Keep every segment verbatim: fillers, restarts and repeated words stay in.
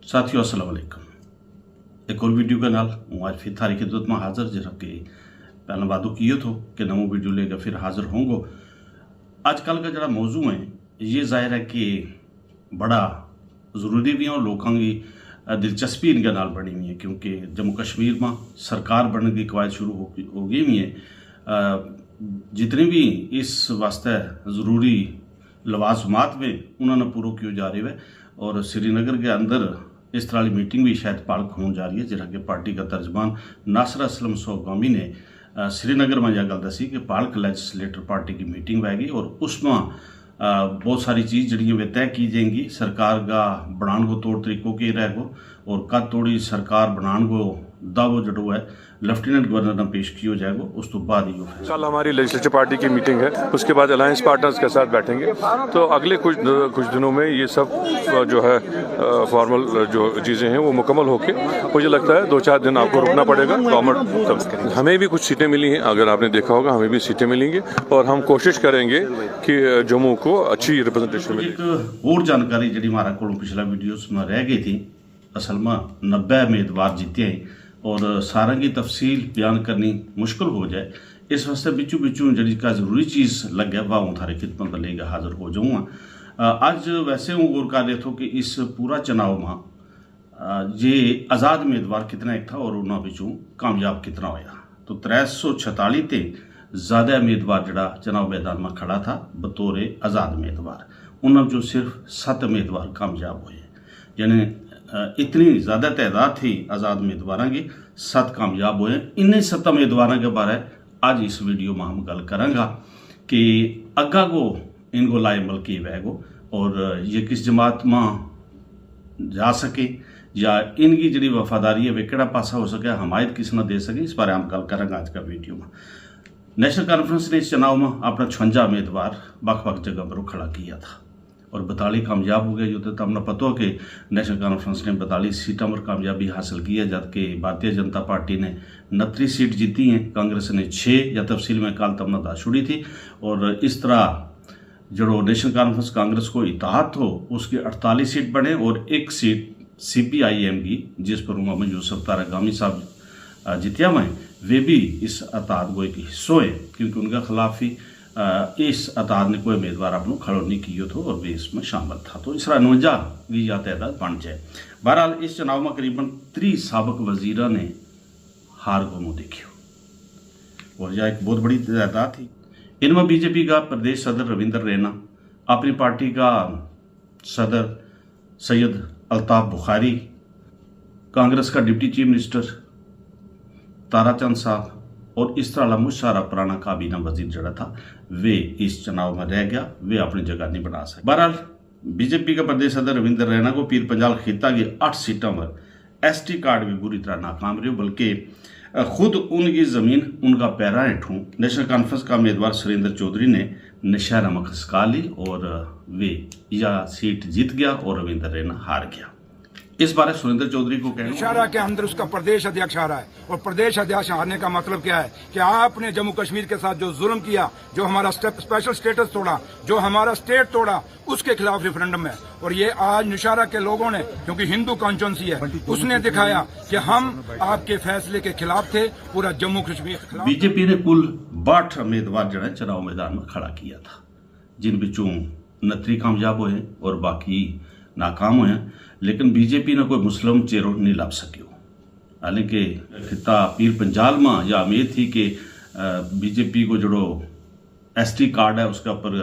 ساتھیو، السلام علیکم۔ ایک اور ویڈیو کے نال ہوں آج پھر تھاری خدمت ما حاضر، جیسا کہ پہلاں وعدو کیو تھو کہ نوو ویڈیو لے کے پھر حاضر ہوں گو۔ آج کل کا جڑا موضوع ہے، یہ ظاہر ہے کہ بڑا ضروری بھی ہے اور لوکاں کی دلچسپی ان کے نال بنی ہوئی ہے، کیونکہ جموں کشمیر ما سرکار بننے کی قواعد شروع ہو گئی ہوئی ہے۔ جتنی بھی اس واسطے ضروری لوازمات میں انہاں نا پورو کیو جا رہیو ہے۔ اور سری نگر کے اندر اس طرح کی میٹنگ بھی شاید پالک ہون جا رہی ہے، جیسا کہ پارٹی کا ترجمان ناصر اسلم سوگامی نے سری نگر ما یہ گل دسی کہ پالک لیجسلیٹر پارٹی کی میٹنگ وھے گی اور اس ما بہت ساری چیز جڑی ہیں وہ طے کی جائیں گی۔ سرکار کا بنان کو طور طریقو کے رہ گو اور کد توڑی سرکار بنان کو دعوو جڑو ہے، لیفٹیننٹ گورنر نا پیش کیو جائے گو، اس تو بعد ہی وہ فیصلہ۔ کل ہماری لیجسلیچر پارٹی کی میٹنگ ہے، اس کے بعد الائنس پارٹنرز کے ساتھ بیٹھیں گے۔ تو اگلے کچھ کچھ دنوں میں یہ سب جو ہے فارمل جو چیزیں ہیں وہ مکمل ہو کے، مجھے لگتا ہے دو چار دن آپ کو رکنا پڑے گا۔ گورنمنٹ، ہمیں بھی کچھ سیٹیں ملی ہیں، اگر آپ نے دیکھا ہوگا، ہمیں بھی سیٹیں ملیں گی اور ہم کوشش کریں گے کہ جموں کو اچھی ریپرزنٹیشن ملے۔ ایک اور جانکاری جڑی ہمارا کولوں پچھلا ویڈیوز ما رہ گئی تھی، اصل ما نبے امیدوار جیتے ہیں اور سارا کی تفصیل بیان کرنی مشکل ہو جائے، اس واسطے بچوں بچوں جڑی کا ضروری چیز لگے، واہ ہوں تھاری خدمت لے کے حاضر ہو جاؤں گا۔ اج ویسے ہوں غور کر رہے تھو کہ اس پورا چناؤ ما جے آزاد امیدوار کتنا ایک تھا اور انہاں وچوں کامیاب کتنا ہویا؟ تو ترے سو چھتالی تے زیادہ امیدوار جڑا چناؤ میدان ما کھڑا تھا بطور آزاد امیدوار، انہاں وچوں صرف ست امیدوار کامیاب ہوئے۔ یعنی اتنی زیادہ تعداد تھی آزاد امیدواراں کی، ست کامیاب ہوئے۔ انہیں ست امیدواراں کے بارے اج اس ویڈیو ما ہم گل کراں گا کہ اگا کو ان کو لائے عمل کی وھے گو اور یہ کس جماعت ما جا سکے یا ان کی جڑی وفاداری ہے وہ کہڑا پاسا ہو سکے، حمایت کس نا دے سکے، اس بارے ہم گل کراں گا اج کا ویڈیو ما۔ نیشنل کانفرنس نے اس چناؤ ما اپنا چھونجا امیدوار بکھ بکھ جگہ پر کھڑا کیا تھا اور بتالی کامیاب ہو گیا۔ یوہ تو تم نا پتو کہ نیشنل کانفرنس نے بتالی سیٹاں پر کامیابی حاصل کی ہے، جد کہ بھارتیہ جنتا پارٹی نے نتری سیٹ جیتی ہیں، کانگریس نے چھ، یا تفصیل میں کال تم نا دس چھڑی تھی۔ اور اس طرح جڑو نیشنل کانفرنس کانگریس کو اتحاد تھو، اس کے اڑتالیس سیٹ بنے اور ایک سیٹ سی پی آئی ایم کی، جس پر محمد یوسف تارا گامی صاحب جتیا ہوئے ہیں، وہ بھی اس اتحاد کو ایک حصو ہے، کیونکہ ان کا خلاف ہی اس اتحاد نے کوئی امیدوار اپنو کھڑو نہیں کیو تھو اور وہ اس میں شامل تھا۔ تو اس طرح نونجا کی یا تعداد بن جائے۔ بہرحال اس چناؤ میں قریباً تری سابق وزیراں نے ہار کو منہ دیکھیو اور یا ایک بہت بڑی تعداد تھی۔ ان میں بی جے پی کا پردیش صدر رویندر رینا، اپنی پارٹی کا صدر سید الطاف بخاری، کانگریس کا ڈپٹی چیف منسٹر تارا چند صاحب اور اس طرح لا مچ سارا پرانا کابینہ وزیر جڑا تھا، وہ اس چناؤ میں رہ گیا، وہ اپنی جگہ نہیں بنا سکے۔ بہرحال بی جے پی کا پردیش صدر رویندر رینا کو پیر پنجال خطہ کی اٹھ سیٹاں پر ایس ٹی کارڈ بھی بری طرح ناکام رہیو، بلکہ خود ان کی زمین ان کا پیرا ہیٹھوں نیشنل کانفرنس کا امیدوار سریندر چودھری نے نشہرا ما کھسکا لی اور وہ یا سیٹ جیت گیا اور رویندر رینا ہار گیا۔ اس بارے سریندر چودھری کو کہنا، نشہرا کے اندر اس کا پردیش ادھیکش آ رہا ہے اور پردیش ادھیکش آنے کا مطلب کیا ہے کہ آپ نے جموں کشمیر کے ساتھ جو ظلم کیا، جو ہمارا اسٹیپ اسپیشل اسٹیٹس توڑا، جو ہمارا اسٹیٹ توڑا، اس کے خلاف ریفرنڈم ہے۔ اور یہ آج نشہرا کے لوگوں نے، کیونکہ ہندو کانسٹیچوئنسی ہے، اس نے دکھایا کہ ہم آپ کے فیصلے کے خلاف تھے، پورا جموں کشمیر کے خلاف۔ بی جے پی نے کل باٹھ امیدوار جڑا ہے چناؤ میدان میں کھڑا کیا تھا، جن بچوں نتری کامیاب ہوئے اور باقی ناکام ہوئے ہیں، لیکن بی جے پی نا کوئی مسلم چہرو نہیں لب سکیو۔ حالانکہ خطہ پیر پنجال ما یا امید تھی کہ بی جے پی کو جڑو ایس ٹی کارڈ ہے، اس کے اپر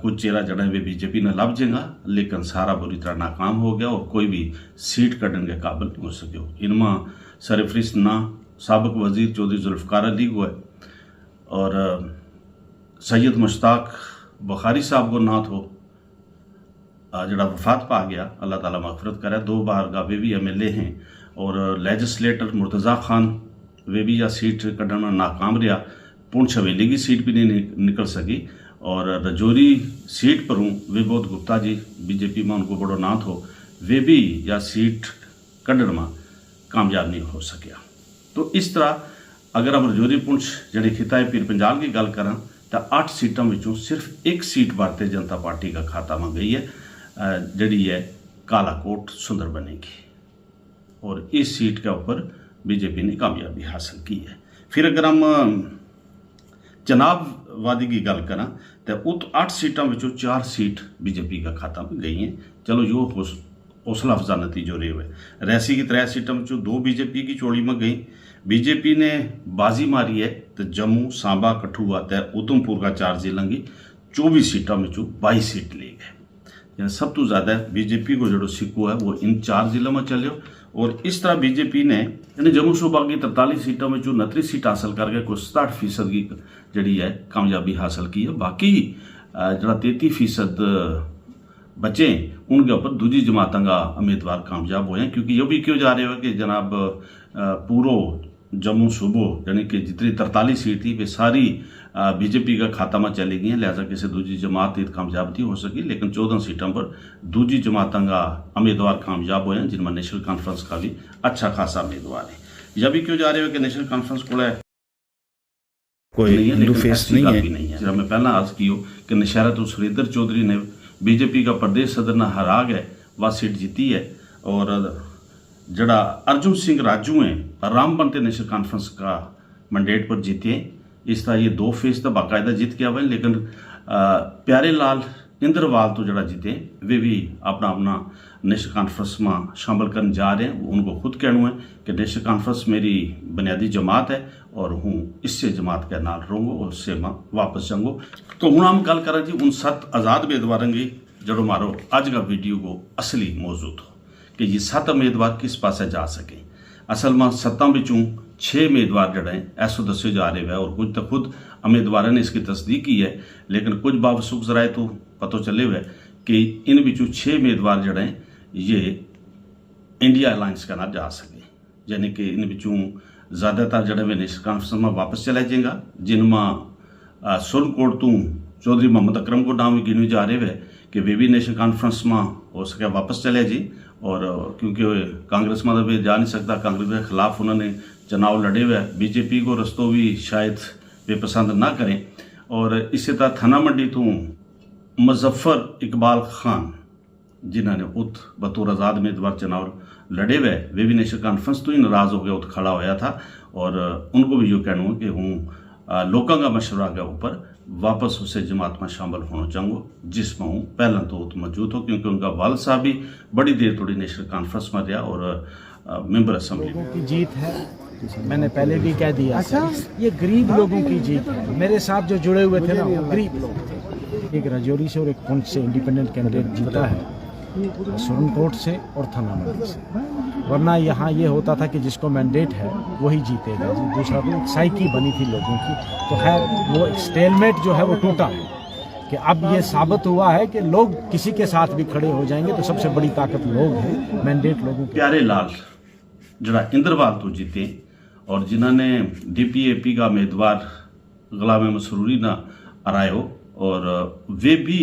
کچھ چہرہ جڑا ہے وہ بی جے پی نا لب جائیں گا، لیکن سارا بری طرح ناکام ہو گیا اور کوئی بھی سیٹ کڈن کے قابل نہیں ہو سکیو۔ ان ما سرفرست نا سابق وزیر چودھری ذوالفقار علی کو ہے اور سید مشتاق بخاری صاحب کو نہ تھو، جڑا وفات پا گیا، اللہ تعالی مغفرت کرے۔ دو بار کا ویہ بھی ایم ایل اے ہیں اور لیجسلیٹر مرتضی خان ویہ بھی یا سیٹ کڈن میں ناکام رہیا۔ پونچھ حویلی کی سیٹ بھی نہیں نکل سکی اور رجوری سیٹ پر ہوں ویہ بہت گپتا جی، بی جے پی میں ان کو بڑو نہ تھو، ویہ بھی یا سیٹ کڈن ما کامیاب نہیں ہو سکیا۔ تو اس طرح اگر ہم رجوری پونچھ جڑی خطہ ہے پیر پنجال کی گل کراں، تو اٹھ سیٹاں وچوں صرف ایک سیٹ بھارتی جنتا پارٹی کا کھاتا ما گئی ہے، جڑی ہے کالا کوٹ سندر بنے گی۔ اور اس سیٹ کے اپر بی جے پی نے کامیابی حاصل کی ہے۔ پھر اگر ہم چناب وادی کی گل کراں، تو ات اٹھ سیٹاں وچوں چار سیٹ بی جے پی کا کھاتا میں گئی ہیں۔ چلو، یوہ حوصلہ افزا نتیجو رہیو ہے۔ ریاسی کی ترے سیٹاں وچوں دو بی جے پی کی چوڑی میں گئی۔ بی جے پی نے بازی ماری ہے تو جموں، سانبا، کٹھوا تے ادھم پور کا چار ضلع کی چوبیس سیٹاں وچوں بائیس سیٹ لے گئے۔ یعنی سب تو زیادہ بی جے پی کو جڑو سکو ہے وہ ان چار ضلع میں چلیو۔ اور اس طرح بی جے پی نے یعنی جموں صوبہ کی ترتالیس سیٹاں وچوں نتری سیٹ حاصل کر کے کوئی ستاٹھ فیصد کی جڑی ہے کامیابی حاصل کی ہے۔ باقی جڑا تینتی فیصد بچے، ان کے اپر دوجی جماعتاں کا امیدوار کامیاب ہوئے ہیں، کیونکہ یوہ بھی کہیو جا رہیو ہے کہ جناب پورو جموں صوبو یعنی کہ جتنی ترتالیس سیٹ تھی وہ ساری بی جے پی کا کھاتا ما چلی گئی ہیں، لہذا کسے دوجی جماعت ات کامیاب نہیں ہو سکی، لیکن چودہ سیٹاں پر دوجی جماعتاں کا امیدوار کامیاب ہوئے ہیں، جن ما نیشنل کانفرنس کا بھی اچھا خاصا امیدوار ہیں۔ یوہ بھی کہیو جا رہیو ہے کہ نیشنل کانفرنس کو کوئی ہندو فیس نہیں ہے۔ جیسا میں پہلاں عرض کیو کہ نشہرہ تو سریندر چوہدری نے بی جے پی کا پردیش صدر نا ہرا گئے، واہ سیٹ جیتی ہے۔ اور جڑا ارجن سنگھ راجو ہیں، رام بن تے نیشنل کانفرنس کا مینڈیٹ پر جیتے ہیں۔ اس طرح یہ دو فیس تو باقاعدہ جیت کے آوے ہیں، لیکن پیارے لال اندروال تو جڑا جیتے ہیں، ویہ بھی اپنا اپنا نیشنل کانفرنس ما شامل کرن جا رہے ہیں۔ ان کو خود کہنو ہے کہ نیشنل کانفرنس میری بنیادی جماعت ہے، اور ہوں اس سے جماعت کے نال رہوں گو اور اس سے ما واپس جاؤں گو۔ تو ہن ہم گل کراں جی ان ست آزاد امیدواراں کی، جڑو مارو اج کا ویڈیو کو اصلی موضوع تھو کہ یہ ست امیدوار کس پاسے جا سکیں۔ اصل ما ستاں بچوں چھ امیدوار جڑے ہیں ایسو دسیو جا رہے ہوئے، اور کچھ تو خود امیدواراں نے اس کی تصدیق کی ہے، لیکن کچھ باوسوخ ذرائع تو پتو چلے ہوئے کہ ان بچوں چھ امیدوار جڑے ہیں یہ انڈیا الائنس کا نال جا سکیں۔ یعنی کہ ان بچوں زیادہ تر جڑے ہوئے نیشنل کانفرنس ما واپس چلے جائیں گا، جن ما سرن کوٹ تو چوہدری محمد اکرم کو نام بھی گنوی جا رہے ہوئے کہ ویہ بھی نیشنل کانفرنس ما ہو سکے واپس چلے جی۔ اور کیونکہ کانگریس ما تو ویہ جا نہیں سکتا، کانگریس کے خلاف انہوں نے چناؤ لڑے ہوئے، بی جے پی کو رستو بھی شاید ویہ پسند نہ کریں۔ اور اسے طرح تھانہ منڈی تو مظفر اقبال خان جنہاں نے ات بطور آزاد امیدوار چناؤ لڑے ہوئے، ویہ بھی نیشنل کانفرنس تو ہی ناراض ہو گیا، ات کھڑا ہویا تھا۔ اور ان کو بھی یوہ کہنو ہے کہ ہوں لوکاں کا مشورہ کے اپر واپس اسے جماعت ما شامل ہونو چاہوں گو، جس ما ہوں پہلاں تو ات موجود ہو، کیونکہ ان کا والد صاحب بھی بڑی دیر تھوڑی نیشنل کانفرنس ما رہیا اور ممبر اسمبلی کی جیت ہے۔ میں نے پہلے بھی کہہ دیا، یہ غریب لوگوں کی جیت ہے۔ میرے ساتھ جو جڑے ہوئے تھے نا، وہ غریب لوگ تھے۔ ایک رجوری سے اور ایک پنچ سے انڈیپینڈنٹ کینڈیڈیٹ جیتا ہے، سرن کوٹ سے اور تھانہ منڈی سے۔ ورنہ یہاں یہ ہوتا تھا کہ جس کو مینڈیٹ ہے وہی جیتے گا۔ دوسرا تو ایک سائیکی بنی تھی لوگوں کی، تو خیر، وہ ایک سٹیل میٹ جو ہے وہ ٹوٹا ہے کہ اب یہ ثابت ہوا ہے کہ لوگ کسی کے ساتھ بھی کھڑے ہو جائیں گے، تو سب سے بڑی طاقت لوگ ہیں، مینڈیٹ لوگوں کے۔ پیارے لال جڑا اندروال تو جیتے، اور جنہاں نے ڈی پی اے پی کا امیدوار غلام احمد سروری نا ہرایو، اور ویہ بھی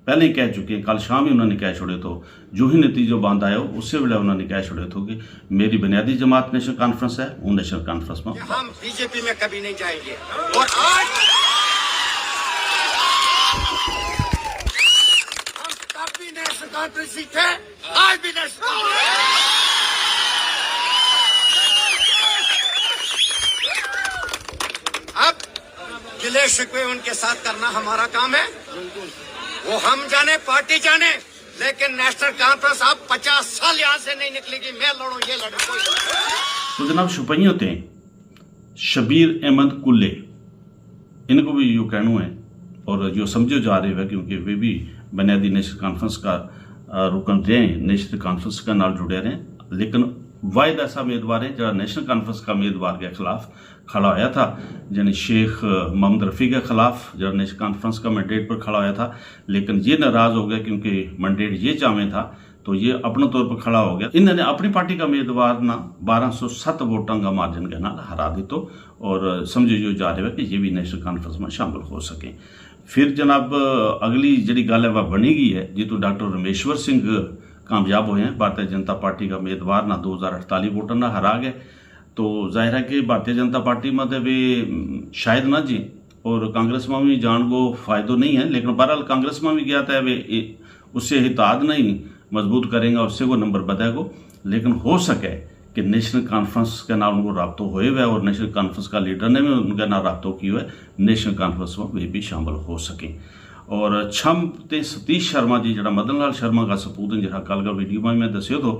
پہلے ہی کہہ چکے ہیں، کل شام ہی انہوں نے کہہ چھوڑے تھو، جو ہی نتیجو باندھ آیو اسے ویلے انہوں نے کہہ چھوڑے تھو کہ میری بنیادی جماعت نیشنل کانفرنس ہے، ہوں نیشنل کانفرنس ما ہم بی جے پی میں کبھی نہیں جائیں گے۔ اور آج ہم تب بھی نیشنل کانفرنس ہی تھے، آج بھی نیشنل کانفرنس۔ اب گلے شکوے ان کے ساتھ کرنا ہمارا کام ہے، وہ ہم جانے، پارٹی جانے، لیکن نیشنل کانفرنس اب پچاس سال یہاں سے نہیں نکلے گی۔ میں لڑوں، یہ لڑوں، کوئی لڑوں۔ تو جناب، شپہیوں تے شبیر احمد کلے، ان کو بھی یوہ کہنو ہے، اور یوہ سمجھیو جا رہیو ہے، کیونکہ ویہ بھی بنیادی نیشنل کانفرنس کا رکن رہے ہیں، نیشنل کانفرنس کا نال جڑے رہے ہیں، لیکن واحد ایسا امیدوار ہے جڑا نیشنل کانفرنس کا امیدوار کے خلاف کھڑا ہویا تھا، یعنی شیخ محمد رفیع کے خلاف جڑا نیشنل کانفرنس کا مینڈیٹ پر کھڑا ہویا تھا، لیکن یہ ناراض ہو گیا کیونکہ مینڈیٹ یہ چاہویں تھا، تو یہ اپنا طور پر کھڑا ہو گیا۔ انہوں نے اپنی پارٹی کا امیدوار نا بارہ سو ست ووٹاں کا مارجن کے نال ہرا دیتو، اور سمجھو یوہ جا رہیو ہے کہ یہ بھی نیشنل کانفرنس ما شامل ہو سکیں۔ پھر جناب، اگلی جڑی گل ہے وہ بنی گئی ہے جی، تو ڈاکٹر رمیشور سنگھ کامیاب ہوئے ہیں، بھارتیہ جنتا پارٹی کا امیدوار نا دو ہزار اٹھتالی ووٹاں نا ہرا گئے۔ تو ظاہر ہے کہ بھارتیہ جنتا پارٹی ما تے ویہ شاید نہ جی، اور کانگریس ما بھی جان کو فائدو نہیں ہے، لیکن بہرحال کانگریس ما بھی گیا تھا ویہ اس سے اتحاد نہیں مضبوط کریں گا، اس سے وہ نمبر بدھے گو۔ لیکن ہو سکے کہ نیشنل کانفرنس کے نال ان کو رابطو ہوئے ہوئے اور نیشنل کانفرنس کا لیڈر نے بھی ان کے نال رابطو کیو ہے، نیشنل کانفرنس میں وہ بھی شامل ہو سکیں۔ اور چھم تے ستیش شرما جی جڑا مدن لال شرما کا سپوت ہیں، جڑا کل کا ویڈیو میں میں دسیو تھو،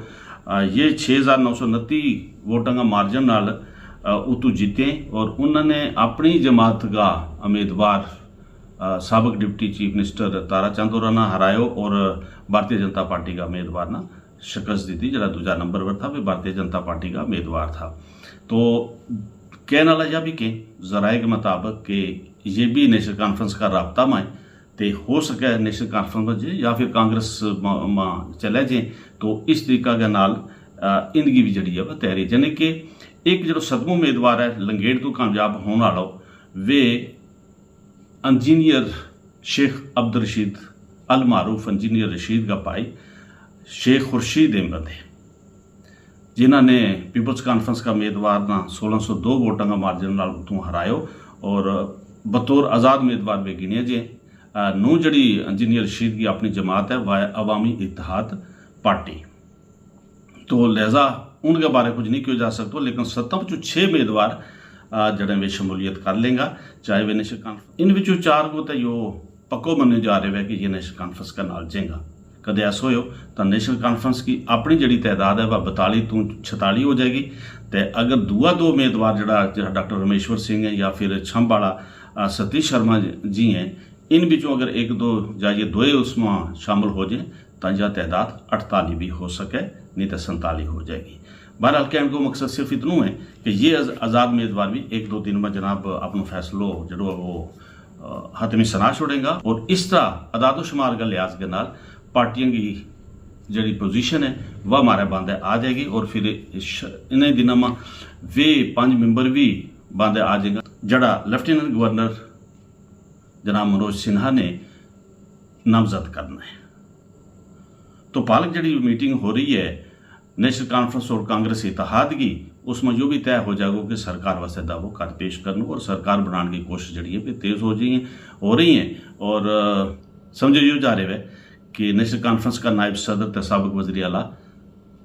یہ چھ ہزار نو سو نتی ووٹاں کا مارجن نال اتو جیتے ہیں اور انہوں نے اپنی جماعت کا امیدوار سابق ڈپٹی چیف منسٹر تارا چاندورا نا ہرایو اور بھارتیہ جنتا پارٹی کا امیدوار نا شکست دیتی، جڑا دوجا نمبر پر تھا وہ بھارتیہ جنتا پارٹی کا امیدوار تھا۔ تو کہنا لگا بھی کہ ذرائع کے مطابق کہ یہ بھی نیشنل کانفرنس کا رابطہ میں تے ہو سکے نیشنل کانفرنس میں جے یا پھر کانگریس ما چلے جے، تو اس طریقہ کے نال ان کی بھی جڑی ہے وہ تحریک جنے کہ ایک جڑو ستمو امیدوار ہے لنگیڑ تو کامیاب ہونا لو، وہ انجینئر شیخ عبدالرشید، المعروف انجینئر رشید کا پائی شیخ خورشید احمد ہے، جنہاں نے پیپلز کانفرنس کا امیدوار نا سولہ سو دو ووٹاں کا مارجن نال اتوں ہرایو اور بطور آزاد امیدوار بھی گنیا جے۔ نو جڑی انجینئر رشید کی اپنی جماعت ہے وہ عوامی اتحاد پارٹی، تو لہذا ان کے بارے کچھ نہیں کیو جا سکتو، لیکن ستم چو چھ امیدوار جڑے وچ شمولیت کر لیں گا، چاہے وہ نیشنل کانفرنس ان وچوں چار کو تے یوہ پکو منیو جا رہیو ہے کہ یہ نیشنل کانفرنس کا نال جیں گا۔ کدے ایسو ہویو تاں نیشنل کانفرنس کی اپنی جڑی تعداد ہے وہ بتالی توں چھتالی ہو جائے گی۔ تے اگر دوا دو امیدوار جڑا ڈاکٹر رمیشور سنگھ ہے یا پھر چھمباڑا ستیش شرما جی ہیں، ان وچوں اگر ایک دو یا یہ دوئے اس ما شامل ہو جائیں تاں یا تعداد اٹھتالی بھی ہو سکے، نہیں تاں سنتالی ہو جائے گی۔ بہرحال کہن کو مقصد صرف اتنو ہے کہ یہ آزاد امیدوار بھی ایک دو دن ما جناب اپنو فیصلو جڑو وہ حتمی سنا چھوڑیں گا اور اس طرح اعداد و شمار کا لحاظ کے نال پارٹیاں کی جڑی پوزیشن ہے وہ ہمارے باندھے آ جائے گی اور پھر انہیں دنوں ما ویہ پنج ممبر بھی باندھے آ جائیں گا، جڑا لیفٹیننٹ گورنر جناب منوج سنہا نے نامزد کرنا ہے۔ تو پالک جڑی میٹنگ ہو رہی ہے نیشنل کانفرنس اور کانگریس اتحاد کی، اس میں یوہ بھی طے ہو جائے گو کہ سرکار واسطے دعوو کد پیش کرنو اور سرکار بنان کی کوشش جڑی ہے تیز ہو جائیں ہو رہی ہیں۔ اور سمجھو یوہ جا رہے ہوئے کہ نیشنل کانفرنس کا نائب صدر تے سابق وزیر اعلیٰ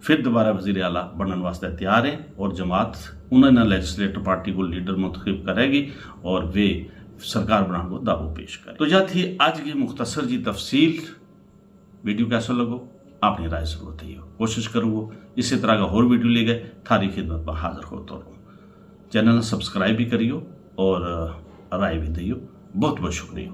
پھر دوبارہ وزیر اعلیٰ بنن واسطے تیار ہیں اور جماعت انہوں نے لیجسلیٹر پارٹی کو لیڈر منتخب کرے گی اور ویہ سرکار بنان کو دعوو پیش کرے۔ تو یا تھی اج کی مختصر جی تفصیل۔ ویڈیو کیسو لگو؟ اپنی رائے ضرور تھیو، کوشش کروں گو اسی طرح کا ہور ویڈیو لے گئے تھاری خدمت ما حاضر ہوتو رہوں۔ چینل نا سبسکرائب بھی کریو اور رائے بھی دیو۔ بہت بہت شکریہ۔